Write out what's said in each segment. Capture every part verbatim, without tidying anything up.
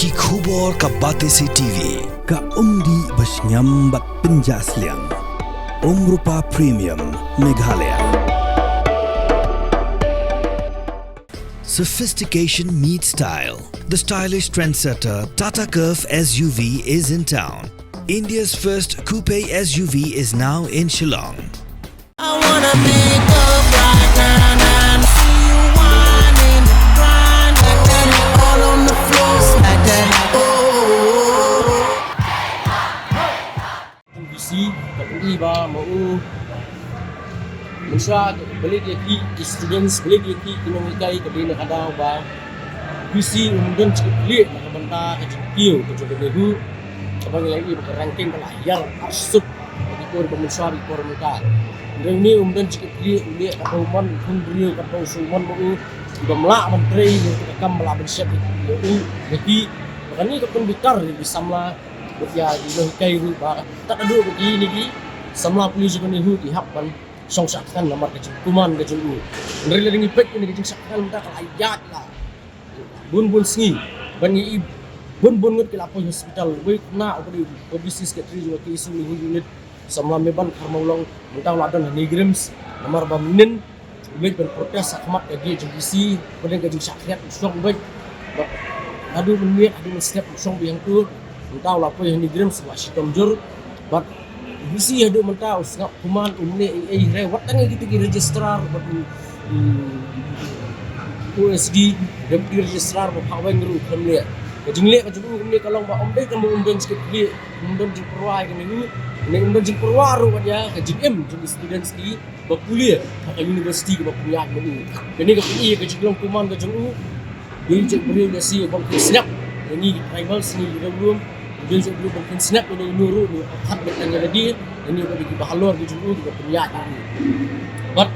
Ki khubor ka Batesi T V. Ka umdih ba shngiam bad pynjah sliang. Umrupa Premium Meghalaya. Sophistication meets style. The stylish trendsetter Tata Curvv S U V is in town. India's first coupe S U V is now in Shillong. I wanna pick up right now and see you whining, grinding, all on the floor, smack that. Oh. Jong VC, ka pynbna ba ma u mynshuwa, ba leit ïa ki students, ba leit ïa ki nonghikai, ka dei na ka daw ba VC um don jingkitkhlieh na ka bynta ka jingkiew ka jong ka NEHU. Kaba ngi la ïohi ba ka ranking ka la hiar arsut ha ki por ba mynshuwa, ha ki por mynta. Hynrei une um don jingkitkhlieh, une katba u mon, u khun briew katba u shongmon ma u, u bym lah ban trei ïa ka kam ba lah ban shet ïa u, ïa ki. Ba kane ka pynbitar ïa ki samla bad ïa ki nonghikai ruh ba tad haduh ba kine ki samla pule jong ka NEHU ki hap ban shong shah thngan namar ka jingkuman ka jong u. Hynrei lada ngi peit ïa ka jingshah thngan mynta ka la ïaid la bun bun sngi, ban ngi i bun bun ngut ki la poi hospital. Wei khynnah uba dei u publicist secretary jong ka KSU NEHU unit, samla Meban Kharmawlong, mynta u la don ha NEIGRIHMS namar ba mynnin u leit ban protest ha khmat ka gate jong VC, ba dei ka jingshah khriat u shong beit. Bad haduh mynmiet, haduh mynstep u shong beit hangto. Mynta u la poi ha NEIGRIHMS, u la shitom jur. Bad VC haduh mynta u sngap kuman, um leh ei ei. Hynrei wat tang ïa kita ki registrar bad u, u OSD, deputy registrar ba phah weng ruh khlem leh. Ka jingleh ka jong u kumne ka long ba ym dei tang ba um don jingkitkhlieh, um don jingpyrwa ïa ka NEHU, ne um don jingpyrwa ruh wat ïa ka jingim jong ki students ki ba pule ha ka university kaba pynïaid ma u. Kane ka pyni ïa ka jinglong kuman ka jong u. Dei u briew lehse u bym kheiñ sniap ïa ngi ki tribals, ngi ki riewlum. Dei u briew u bym kheiñ sniap ïa uno uno ruh, ne u pyrkhat beit tang ïa lade, ïa ngi bad kiba halor ki jong u kiba pynïaid ïa u. Bad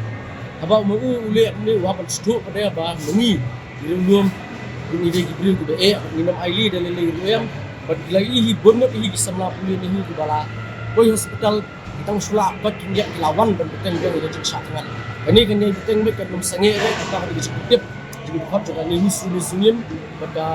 haba ma u u leh kumne, u hap ban sngewthuh pat de ba ma ngi ki riewlum ngi dei ki briew kiba eh, ngin ym ailad da lei lei ruh em. Bad ki la ïohi bun ngut hi ki samla pule NEHU kiba la poi hospital, ki tang shu lah pat khyndiat ki la wan ban bteng biang ïa ka jingshah thngan. Kane, kane bteng beit kan ym sangeh beit, kata ka dei ka jingtip jong ki dkhot jong ka NEHU Students Union bad ka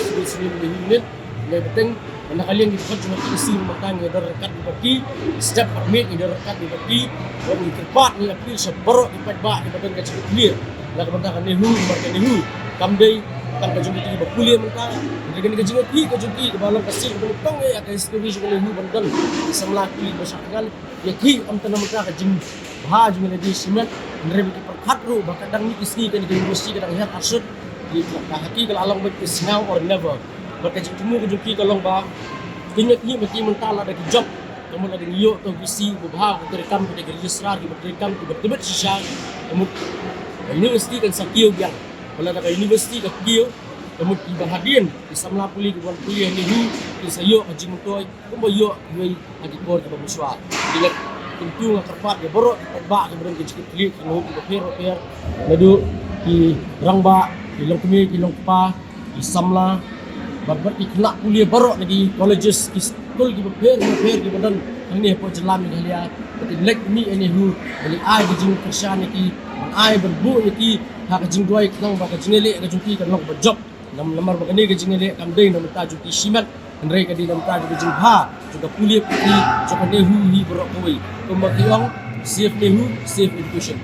Students Union NEHU Unit. Kane bteng, na ka liang ki dkhot jong ka KSU mynta ngi don ryngkat bad ki, step bad miet ngi don ryngkat bad ki. Bad ngi kyrpad, ngi appeal sha baroh ki paidbah kiba don ka jingkitkhlieh na ka bynta ka NEHU, namar ka NEHU kam dei tang ka jong kita kiba pule mynta. Hynrei kane ka jingkitkhlieh ka jong ki kaba long ka sien kaba nyngkong ïa ka history jong ka NEHU ban don ki samla pule ba shah thngan. Ïa ki, ym tang namar ka jingbha jong ngi lade shimet, hynrei ba ki pyrkhat ruh ba ka dang mih ki sngi kane ka university ka dang hiar arsut. Ïa ka, ha ki ka la long beit it's now or never. Bad ka jingthmu ka jong ki ka long ba kin ïa ki, ma ki mynta lada ki jop, ka mut lada ngi ïoh tang VC uba bha, uba treikam, uba dei ka registrar, kiba treikam, kiba tbit shisha, ka mut ka university kan sa kiew biang. Bad lada ka university ka kiew, ka mut kiba hadien ki samla pule kiba wan pule ha NEHU kin sa ïoh ka jingmyntoi kumba ïoh kiwei ha ki por kiba mynshuwa. Te nga kyntu, nga kyrpad ïa baroh ki paidbah kiba don ka jingkitkhlieh ki nonghikai kiba pher bapher, naduh ki rangbah, ki longkmie, ki longkpa, ki samla, bad, bad ki khynnah pule baroh na ki colleges, ki skul kiba pher bapher kiba don hangne hapoh jylla Meghalaya. Bad kin leit mih ïa NEHU ban ai ka jingkyrshan ïa ki, ban ai ban buh ïa ki ha ka jingduwai, khnang ba ka jingïaleh ka jong ki kan long kaba jop. Nam-, namar ba kane ka jingïaleh kam dei na ka bynta jong ki shimet, hynrei ka dei na ka bynta jong ka jingbha jong ka pule puthi jong ka NEHU hi baroh kawei. Kumba ki ong, save NEHU, save education.